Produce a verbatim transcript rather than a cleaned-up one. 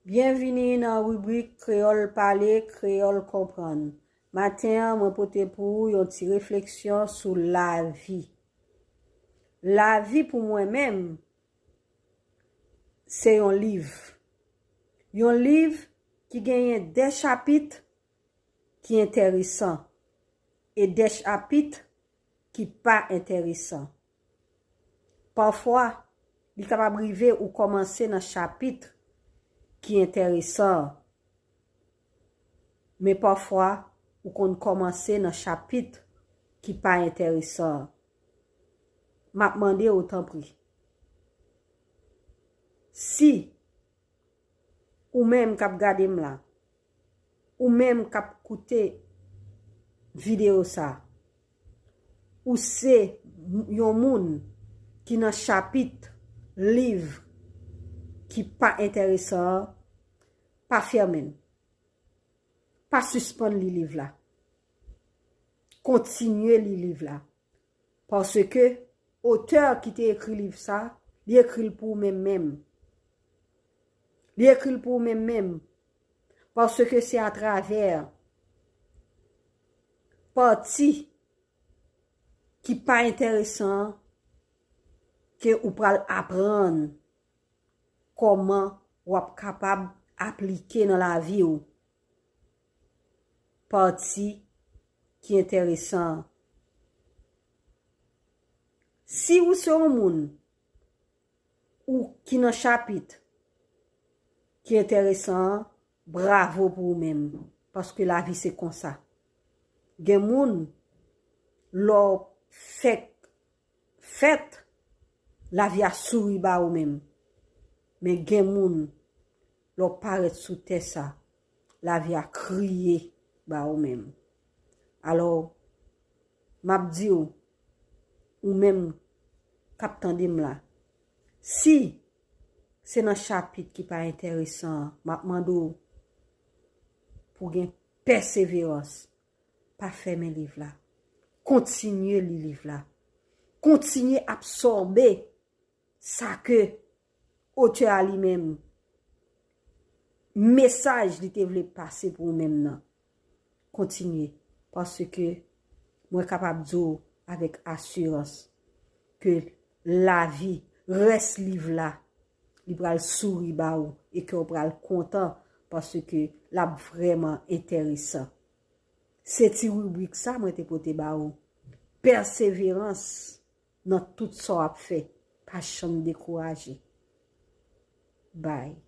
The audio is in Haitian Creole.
Byenvini nan ribrik Kreyòl Pale, Kreyòl Konprann. Maten an, mwen pote pou ou yon ti refleksyon sou lavi. Lavi pou mwen menm, se yon liv. Yon liv ki genyen de chapit ki enteresan e de chapit ki pa enteresan. Pafwa, li kapab rive ou kòmanse nan chapit ki enteresan, men pafwa, ou konn kòmanse nan chapit ki pa enteresan. M ap mande w, tanpri, si ou menm k ap gade m la, ou menm k ap koute videyo sa, ou se yon moun ki nan chapit liv ki pa enteresan an, pa fèmen l. Pa sispann li liv la. Kontinye li liv la. Paske otè ki te ekri liv sa, li ekri l pou ou menm menm. Li ekri l pou ou menm menm. Paske se atravè pati ki pa enteresan an ke ou pral aprann kòman w ap kapab aplike nan lavi w pati ki enteresan an. Si ou se yon moun ou ki nan chapit ki enteresan an, bravo pou ou menm, paske lavi se konsa. Gen moun, lè w fèk fèt, lavi a souri ba ou menm. Men gen moun, lè w parèt sou tè sa, lavi a kriye ba ou menm. Alò, m ap di w, ou menm k ap tande m la, si se nan chapit ki pa enteresan an, m ap mande w pou w gen pèseverans. Pa fèmen liv la. Kontinye li liv la. Kontinye absòbe sa ke otè a li menm, mesaj li te vle pase pou ou menm nan. Kontinye, paske mwen kapab di w avèk asirans ke lavi, rès liv la, li pral souri ba ou e ke w pral kontan, paske l ap vrèman enteresan. Se ti ribrik sa mwen te pote ba ou. Pèseverans nan tout sa w ap fè. Pa janm dekouraje. Bye.